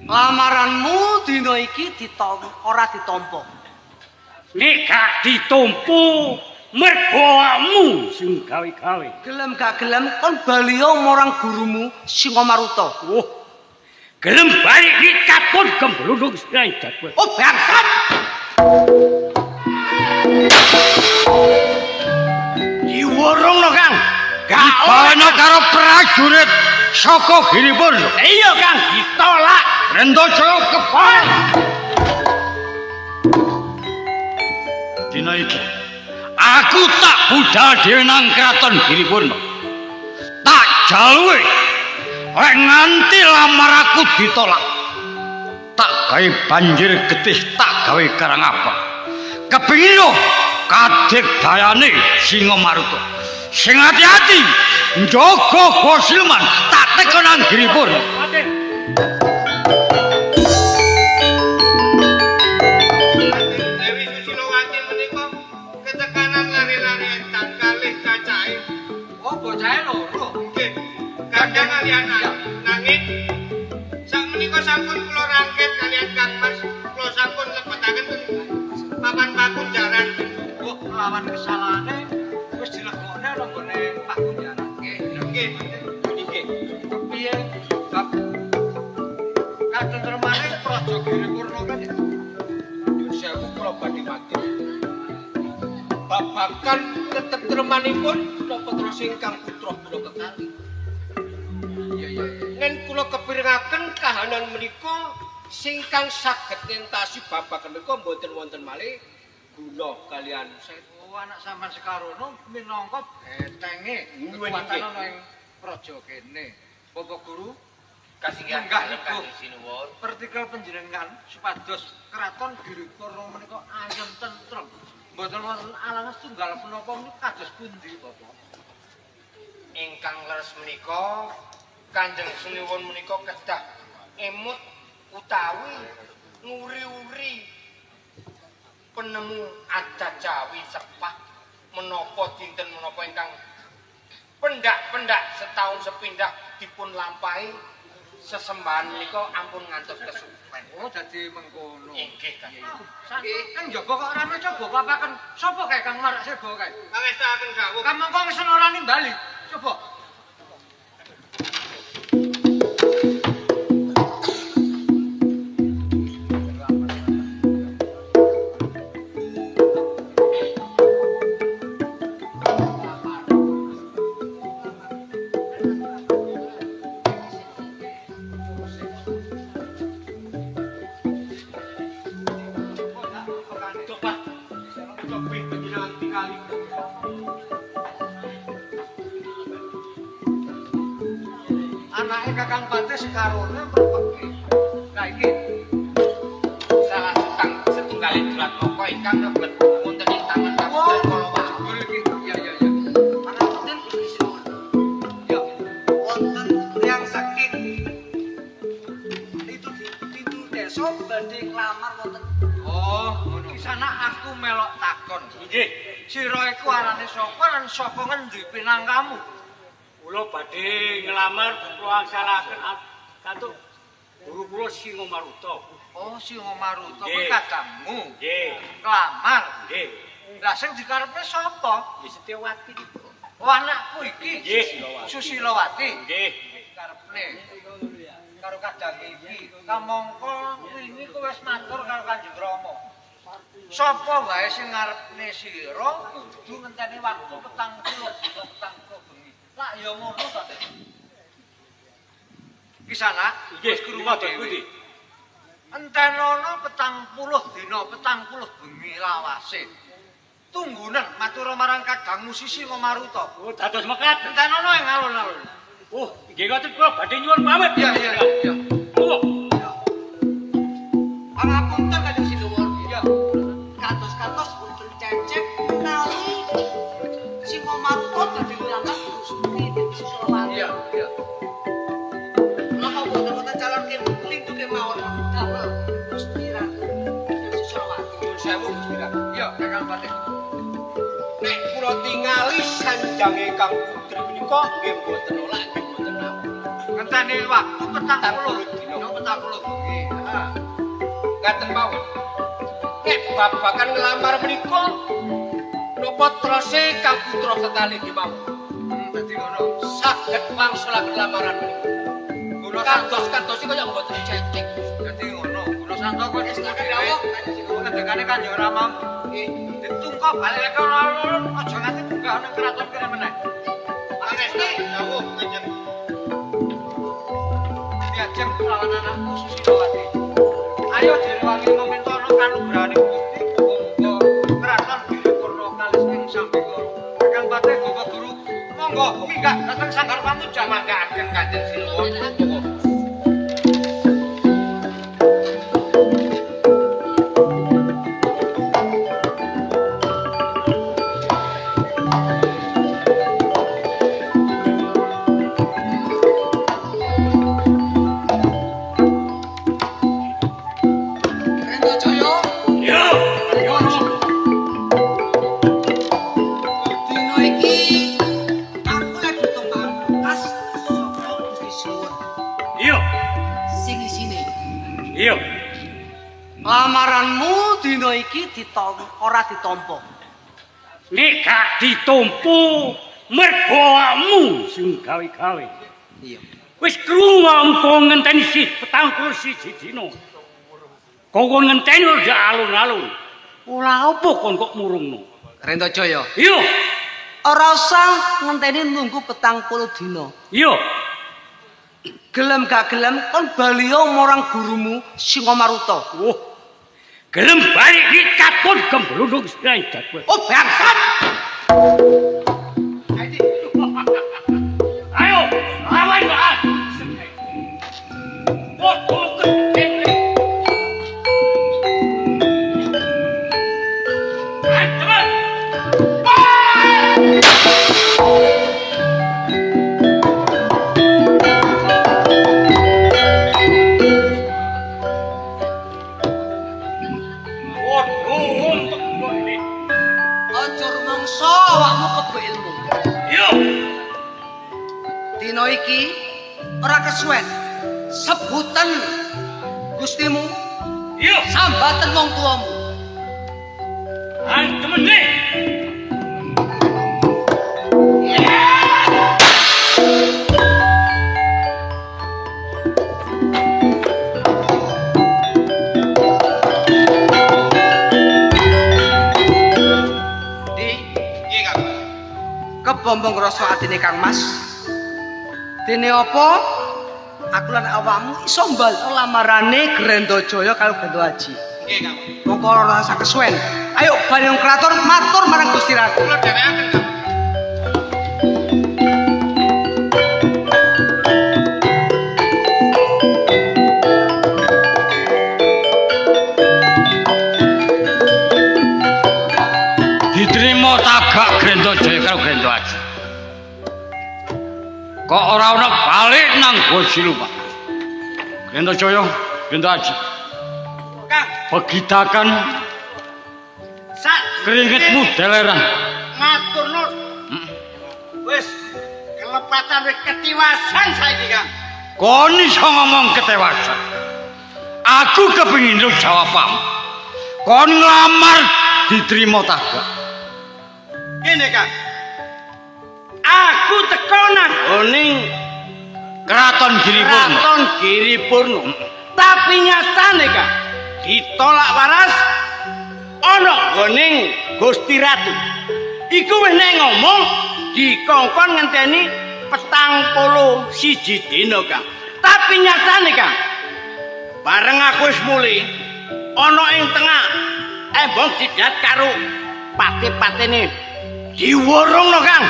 Lamaranmu dina iki ora ditampa. Nek gak ditampa mergo awakmu sing gawe-gawe. Gelem gak gelem kon baliya marang gurumu Singomaruta. Oh. Gelem balik nek katon gemblundung sirahe jadwal. Oh bangsat. Diworongno Kang. Gak ana karo prajurit saka Giripurna. Iya Kang, ditolak. Rentacaya kepal. Dina iki aku tak budal dhewe nang kraton Giripurna. Tak jaluke lek nganti lamar aku ditolak. Tak gawe banjir getih, tak gawe karang apa. Kepingin kadek dayane Singomaruta. Sing ati-ati njaga Gosiluman, tak teko nang Giripurna. Dewi Susilowati menika ketekanan lari-lari edan kalih kacahe. Oh, bocahe loro. Nggih. Kadang kalian nanging sakmenika sampun kula rangket kalian Kang Mas, kula sampun lebetaken papan pakunjaran. Oh, lawan kesalahane wis dilebokne nang nggone pakunjaran. Nggih, nggih. Nggih. Kepiye bab katentremane Praja Giripurna kan ya? Nyuwun sewu kula badhe matur. Babagan ketentremanipun napa terus ingkang putra kula kekalih. Iya, iya, iya. Nen kula kepirengaken kahanan menika singkang saged ngentasi babagan menika mboten wonten malih guna kalian set. Oh, anak sampean Sekarono minangka betenge kekuatan ana ing praja kene. Bapak Guru Kasinggihan Munggah lebuh. Kanjeng Sinuwun. Pertikel panjenengan supados kraton Giripurna menika ayem tentrem. Mboten wonten alangan setunggal menapa menika kados pundi, Bapak? Ingkang leres menika Kanjeng Sinuwun menika kedah emut utawi nguri-uri penemu adat Jawi sepah menapa dinten menapa ingkang pendak-pendak setahun sepindah dipun lampahi sesembahan menika ampun ngantos kesupen. Oh, dadi mengkono. Inggih, Kang. Nggih. Kang njaba kok rame coba papaken sapa kae Kang Marak Seba kae? Pangestakaken dawuh. Kamangka ngesen ora nimbali. Coba. Anake Kakang Patih Sekarone mrepeki. Lah iki Salah setunggaling Duratmaka ingkang mlebet wonten ing taman kabupaten kala wau. Jebul iki. Iya, iya, iya. Pangapunten Gusti Sinuwun. Ya. Wonten tiyang saking itu di desa badhe nglamar wonten. Oh, ngono. Kisana aku melok takon. Nggih. Sira iku arane sapa lan saka ngendi pinangkamu? Kula badhe nglamar kula angsalaken katuk guru kula Singomaruta. Oh, Singomaruta kuwi Nggih. kadangmu. Nggih. Nglamar. Nggih. Lah sing dikarepne sapa? Nggih Setiawati niku. Oh, anakku iki. Nggih, Susilowati. Susilowati. Nggih. Dikarepne karo kadang iki. Kamangka wingi kowe wis matur karo Kanjeng Rama. Sapa wae sing ngarepne sira kudu ngenteni waktu 40 dina 40 bengi. Lak ya ngono ta. Kisana, Nggih, wis krungu kados dhewe. pundi? Entenono 40 dina 40 bengi lawase. Tunggunen matur marang kadangmu Sisi Ngomaruta. Oh, dados mekaten. Entenono ing alun-alun. Oh, nggih ngoten kula badhe nyuwun pamit. Iya, iya, iya. Oh. Pangapunten Kanjeng Sinuwun. Iya. Kados-kados wonten cecek menawi Singomaruta badhe nglamar Gusti Dewi Susilowati. Iya, iya. Menapa mboten wonten calon lintu kemawon damel Gusti Ratu Dewi Susilowati. Nyuwun sewu Gusti Ratu. Iya, Kakang Patih. Nek kula tingali sanjange Kang Putri menika nggih mboten nolak nggih mboten nampa. Ngenteni waktu 40 dina. dina 70 bengi. Heeh. Ngaten mawon. Nek babagan nglamar menika napa trose Kang Putra kekalih kemawon. Dadi ngono. Saged wangsulaken lamaran menika. Guna santo Kados-kados kaya mboten cecek. dadi ngono. Guna santo kowe wis tak dawuh. Ngendikane Kanjeng Rama. Nggih. Ditungko balik ke alun-alun aja nganti munggah nang kraton kene meneh. Pangestu dawuh Kanjeng. Diajeng lawan anakku Susilawati. Ayo direwangi meminta ana kanugrahane Gusti muga-muga kraton Giripurna kalis ing sambekara. Kakang Patih Bapak Guru, monggo minggah dhateng sanggar pamujan. Mangga-aken Kanjeng Sinuwun. Monggo. Rendajaya, Yo, yo Romo. dina iki aku lagi tumpang kas saka Gusti Sinuwun Yo, sing isine. yo. Lamaranmu dina iki ora ditampa. Nek gak ditompo mergo awakmu sing gawe-gawe. Iya. Wis krungu awakmu ngenteni si 41 dina. Kok ngenteni ora alun-alun. Ora apa kon kok murungno. Rendajaya, Yo, ora usah ngenteni nunggu 40 dina. yo. Gelem gak gelem kon baliyo marang gurumu Singamaruta. Wah. Gelem balik iki katon gemblundung sirahe jadwal. Oh bangsat. Ayo, lawan Pak. Waduh, gede. Ayo, teman. Waduh, wong teko ini. Aja rumangsa awakmu kebo ilmu. Yo, Dina iki ora kesuwen. Sebutan Gustimu, yo, sambaten wong tuamu. Ayo temen nih. Di Nggih, Kang. kebombong rasa atine Kang Mas. Dene apa? Aku lan awakmu iso mbal lamarane Grendajaya karo Grendo Aji. Nggih, Kang. Mongko ora usah kesuwen. Ayo bali nang kraton matur marang Gusti Ratu. Kula dherekaken, Kang. Diterima tagak Grendajaya karo Grendo Aji. Kok ora ana balik nang Gua Siluman. Grendajaya, Grendo Aji, Kang, begidakan sak keringetmu deleran. Ngaturno. Wis kelepatan wis ketiwasan saiki, Kang. Kon iso ngomong ketewasan. Aku kepengin lu jawabmu. Kon nglamar diterima tagak. Ngene, Kang. Aku teko nang gone Kraton Giripurna. Kraton Giripurna. Tapi nyatane, Kang, ditolak waras ana gone Gusti Ratu. Iku wis nek ngomong dikongkon ngenteni 41 dina, Kang. Tapi nyatane, Kang, bareng aku wis mulih ana ing tengah embong didat karo pate-patene diwurungno, Kang.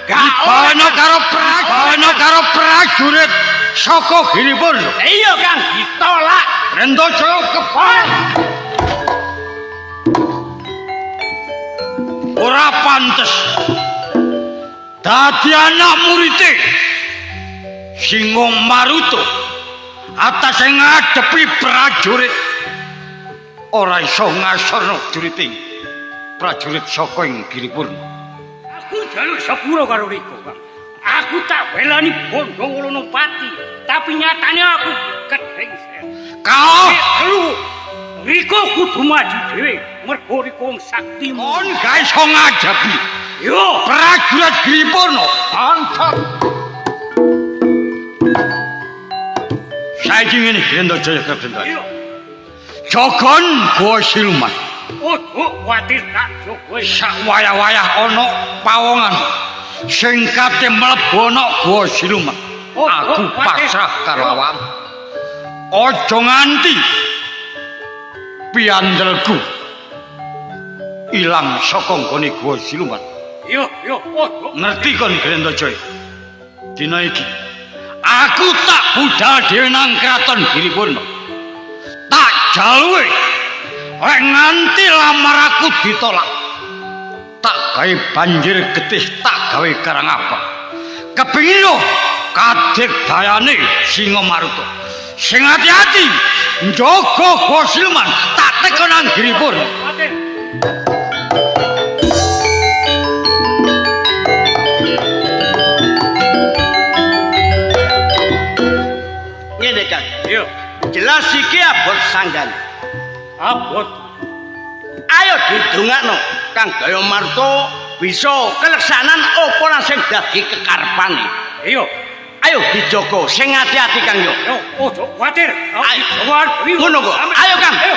Gak Dibawano karo prajana karo prajurit saka Giripurna. Iya, Kang, ditolak. Grendajaya kebal. Ora pantes dadi anak murite Singomaruta atase ngadepi prajurit ora iso ngasorno jurite prajurit saka ing Giripurna. Aku njaluk sepuro karo Riko, Kang. Aku tak welani bondo Wolonopati, tapi nyatane aku kedhengser. Kau Riko kudu maju dhewe mergo Riko wong sakti. Kon gak iso ngadepi. Yo, Prajurit Giripurna, angkat. Saiki ngene Grendajaya Grendajaya. Yo. Jogon gua siluman. Ojo kuwatir tak jogo. Sak wayah-wayah ana pawongan sing kate mlebu ana gua siluman. Aku pasrah karo awakmu. Aja nganti piandelku ilang saka nggone gua siluman. Yo, yo, ojo. Ngerti kon Grendajaya? Dina iki aku tak budal dhewe nang kraton Giripurna. Tak jaluke lek nganti lamar aku ditolak. Tak gawe banjir getih, tak gawe karang abang. Kepingin lho kadek dayane Singa Maruta. Sing ati-ati njaga gua siluman, tak teko nang Giripurna. Kuwatir. Ngene Kang. Yo, Jelas iki abot sanggan. Abot. Ayo didongakno Kang Gaya Marta bisa keleksanan apa lan sing dadi kekarepane. Iya. Ayo dijaga sing ati-ati Kang yo. Yo, ojo kuwatir. Ayo. Ngono kok. Ayo Kang. Ayo.